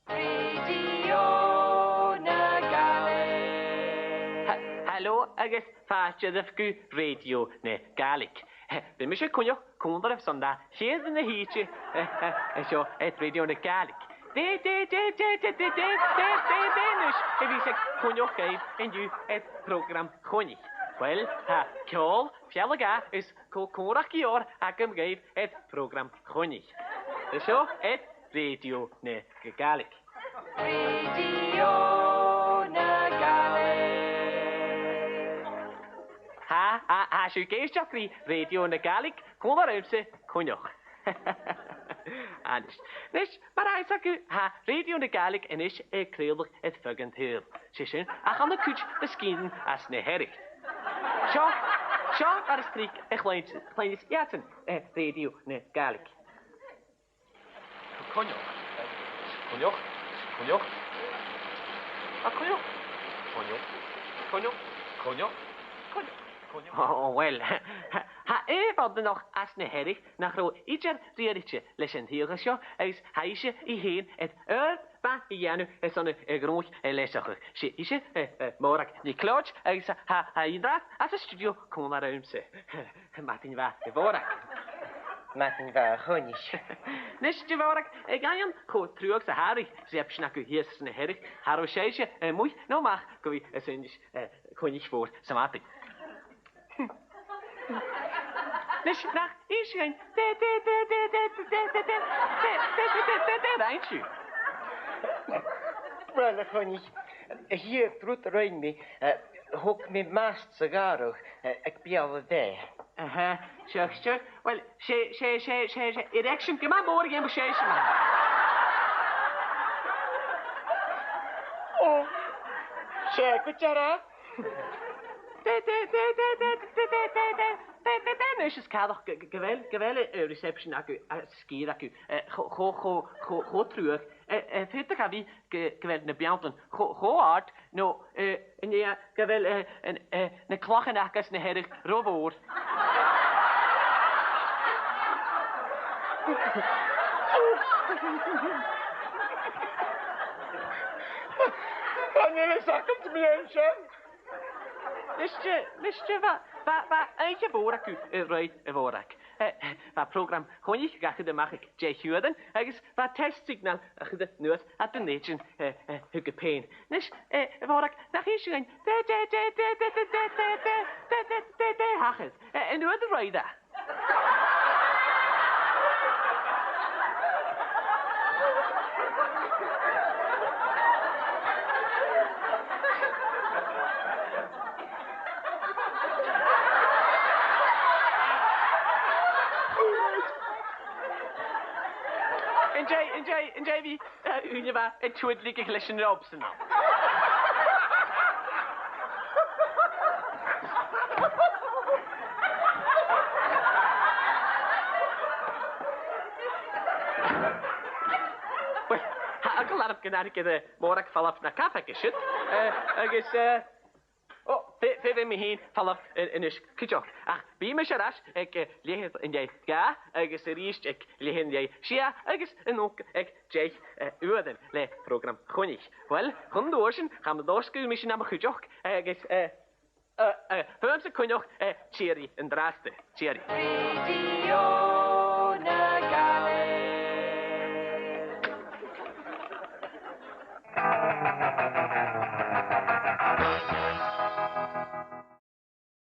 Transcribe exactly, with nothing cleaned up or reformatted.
Rèidio na Gàidhlig. Ha-, halò agus fàilte dhuibh gu Rèidio na Gàidhlig. Bidh mise, Coinneach, còmhla ribh son dà cheud na h-oidhche, eh, eh, eh, seo, eh, Rèidio na Gàidhlig. Dè, dè, dè, dè, dè, dè, dè, dè, dè, a-nis, a bhios aig Coinneach dhuibh an-diugh air prògram Choinnich? Uill, tha ceòl, fealla-dhà is co-, còmhradh gu leòr agam dhuibh air prògram Choinnich. Seo air Rèidio na Gàidhlig. Rèidio na Gàidhlig. Tha, tha, tha sibh ag èisteachd ri Rèidio na Gàidhlig, còmhla riumsa, Coinneach. A-nis. A-nis, mar a tha fhios agaibh, tha Rèidio na Gàidhlig a-nis a' craoladh air feadh an t-saoghail. 'S e sin, ach ann an cuid de sgìrean às na Hearadh. Seo, seo mar as trice a chluinn-, chluinneas iadsan, eh, Rèidio na Gàidhlig. Coinneach. Coinneach. Coinneach. A Choinneach. Coinneach. Coinneach. Coinneach. Coinneach. Coinneach. O, o, uill. Tha, tha e bhoireannach às na Hearadh nach robh idir riaraichte leis an t-suidheachadh seo, agus tha ise i fhèin air oidhirp mhath a dhèanamh airson a, a ghnothach a leasachadh. 'S e ise, eh, eh, Mòrag NicLeòid, agus tha, tha i an-dràsta anns an stiùidio còmhla riumsa. Madainn mhath, a Mhòrag. Madainn mhath, a Choinnich. A-nis, a Mhòrag, aig aon cho truagh 's a tha e, reception agaibh shìos anns na Hearadh, cha robh sibhse, eh, a-muigh no a-mach gu bhith a' suidhe, eh, Coinnich Mhòr sa mhadainn. A-nis, nach innis sibh dhuinn dè, dè, dè rinn sibh? Uill, a Choinnich, a' chiad rud a rinn mi, eh, thog mi mast sa ghàrradh, eh, aig beul a deich. Aha, seadh, seadh. Uill, 's e, 's e, 's e, 's e, 's e erection gu math mòr a dh'fheumadh sibhse. O, 's e gu dearbh. Dè, dè, dè, dè, dè, dè, dè, dè, dè, dè, dè, dè, a-nis, is cinnteach gu, gu, gu bheil, gu bheil, eh, reception agaibh, eh, sgìre agaibh, eh, cho, cho, cho, cho, cho truagh, eh, eh, faodaidh e bhith gu, gu bheil na beanntan cho, cho àrd, no, eh, an e, gu bheil, eh, an, eh, na clachan agaibh anns na Hearadh ro mhòr. Chan eil fhios agam dè mu dheidhinn sin. Nise, nise, bha, bha, bha oidhche mhòr agaibh, eh, roimhe, a Mhòrag. Eh, eh, bha prògram Choinnich ga chur a-mach aig deich uairean, agus bha test signal a' cur a-nuas à Dùn Èideann, eh, eh, thugaibh fhèin. Nise, eh, a Mhòrag, nach innis sibh dhuinn dè, dè, dè thachair, eh, an uair a roimh e? An dèidh, an dèidh, an dèidh bhith, eh, ùine mhath a' tiodlaigeadh leis an Robson ann. Uill, tha eagal orm gun tàinig, eh, Mòrag falbh na cabhaig an sin. Eh, agus, eh, o, feu-, feumaidh mi fhìn falbh a-, a-nis cuideachd. Ach bidh mise air ais aig, eh, leth-uair an dèidh dhà, agus a-rithist aig leth-uair an dèidh sia, agus a-nochd aig deich, eh, uairean le prògram Choinnich. Uill, chun an uair sin, tha mi an dòchas gum bi mise nam chuideachd, agus, eh, eh, eh, bhuamsa, Coinneach, eh, tìoraidh an-dràsta. Tìoraidh.